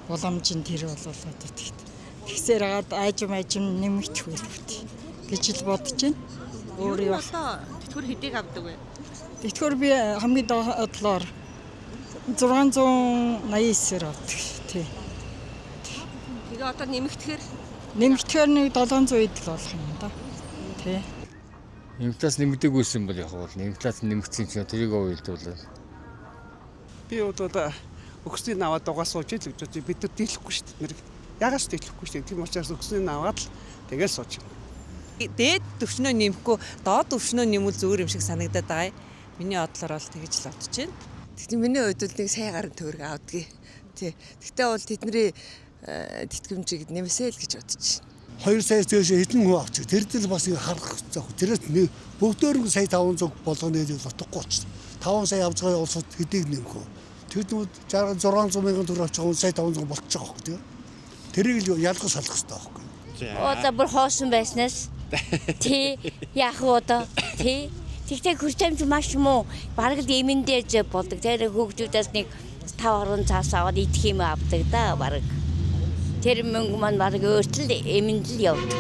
Уламж нь тэр бол одоо тэгт. Тэгсээр хагаад аажим аажим нэмэгдэх байлгүй гэж л бодож байна. Өөр Ер нь юу. одоо тэтгэвэр хэдийг авдаг вэ? Тэтгэвэр би хамгийн доотлоор 689-ээр авдаг. Тий. Тэгээ одоо нэмэгдэхээр Нэмэгдэхээр нэг 700 идэл болох юм да. Тий. Инфляц нэмэгдээгүйсэн бол яг бол инфляц нэмэгдсэн чинь тэрийг уялдуулаад. Би бол өгснийг аваад дугаа сууж ил гэж бодож, бид нар дийлэхгүй шүү дээ. Нэр ягаас дийлэхгүй шүү дээ. Тийм учраас өгснийг аваад л тэгэл сууж. Дээд төвшнөө нэмэхгүй доод төвшнөө нэмвэл зүгээр юм шиг санагдаад байгаа юм. Миний бодлоор бол тэгж л бодож байна. Тэгтээ миний хувьд бол нэг сая гаруй төгрөг авдгийг. Тий. Тэгтээ бол тэдний тэтгэмжийг нэмсэй л гэж бодож байна. 2 сая зөөш хэдэн хүн авчих. Тэр дэл бас их харах хэрэгтэй. Тэрээс нэг бүгдээр нь сая 500 болгоно гэж утгагүй болчих. 5 сая авч байгаа улсууд хэдийг нэмэх вэ? Тэднүүд 60 600 мянган төгрөг авч байгаа хүн сая 500 болчих жоох байхгүй тийм. Тэрийг л ялгаж салах хэрэгтэй байхгүй. Одоо бүр хоосон байснаас тий, яах вэ одоо, тий. Тэгтээ хүртээмж маш муу. Бараг л эмэн дээр ч болдог. Тэр хүүхдүүдээс нэг 5 10 цаас аваад идэх юм авдаг да бараг. Тэр мөнгө маань бараг өөртөл эмэнд л явдаг.